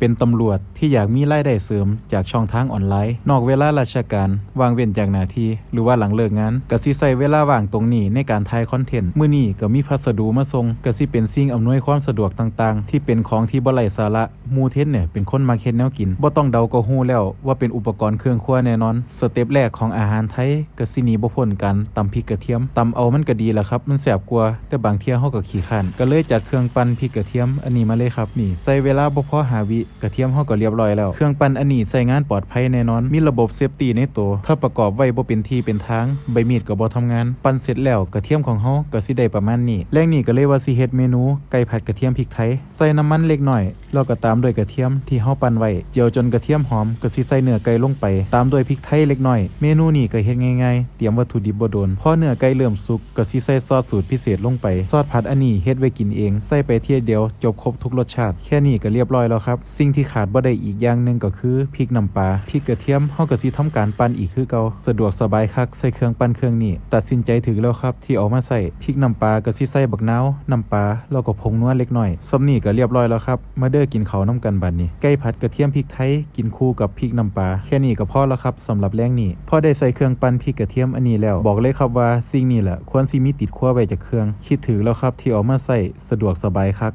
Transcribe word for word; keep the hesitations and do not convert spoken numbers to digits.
เป็นตำรวจที่อยากมีรายได้เสริมจากช่องทางออนไลน์ นอกเวลาราชการ ว่างเว้นจากหน้าที่ หรือว่าหลังเลิกงาน ก็สิใช้เวลาว่างตรงนี้ในการถ่ายคอนเทนต์ มื้อนี้ก็มีพัสดุมาส่ง ก็สิเป็นสิ่งอำนวยความสะดวกต่างๆ ที่เป็นของที่บ่ไร้สาระ หมู่เทนเนี่ยเป็นคนมักเฮ็ดแนวกิน บ่ต้องเดาก็ฮู้แล้วว่าเป็นอุปกรณ์เครื่องครัวแน่นอน สเต็ปแรกของอาหารไทยก็สิหนีบ่พ้นการตำพริกกระเทียม ตำเอามันก็ดีล่ะครับ มันแซ่บกว่า แต่บางเทื่อเฮาก็ขี้คร้าน ก็เลยจัดเครื่องปั่นพริกกระเทียมอันนี้มาเลยครับ นี่ใช้เวลาบ่พอห้าวิ กระเทียมเฮาก็เรียบร้อยแล้ว เครื่องปั่นอันนี้ใช้งานปลอดภัยแน่นอน มีระบบเซฟตี้ในตัว ถ้าประกอบไว้บ่เป็นที่เป็นทาง ใบมีดก็บ่ทำงาน ปั่นเสร็จแล้วกระเทียมของเฮาก็สิได้ประมาณนี้ แลงนี้ก็เลยว่าสิเฮ็ดเมนูไก่ผัดกระเทียมพริกไทย ใส่น้ำมันเล็กน้อย แล้วก็ตามด้วยกระเทียมที่เฮาปั่นไว้ เจียวจนกระเทียมหอม ก็สิใส่เนื้อไก่ลงไป ตามด้วยพริกไทยเล็กน้อย เมนูนี้ก็เฮ็ดง่ายๆ เตรียมวัตถุดิบบ่โดน พอเนื้อไก่เริ่มสุก ก็สิใส่ซอสสูตรพิเศษลงไป ซอสผัดอันนี้เฮ็ดไว้กินเอง ใส่ไปเทื่อเดียวจบครบทุกรสชาติ แค่นี้ก็เรียบร้อยแล้วครับ สิ่งที่ขาดบ่ได้อีกอย่างหนึ่งก็คือพริกน้ำปลา พริกกระเทียมเฮาก็สิทำการปั่นอีกคือเก่า สะดวกสบายคัก ใส่เครื่องปั่นเครื่องนี้ ตัดสินใจถูกแล้วครับที่เอามาใช้ พริกน้ำปลาก็สิใส่บักนาว น้ำปลา แล้วก็ผงนัวเล็กน้อย ส่ำนี้ก็เรียบร้อยแล้วครับ มาเด้อกินข้าวนำกันบัดนี้ ไก่ผัดกระเทียมพริกไทย กินคู่กับพริกน้ำปลา แค่นี้ก็พอแล้วครับสำหรับแลงนี้ พอได้ใส่เครื่องปั่นพริกกระเทียมอันนี้แล้ว บอกเลยครับว่าสิ่งนี้แหละควรสิมีติดครัวไว้จักเครื่อง คิดถูกแล้วครับที่เอามาใช้ สะดวกสบายคัก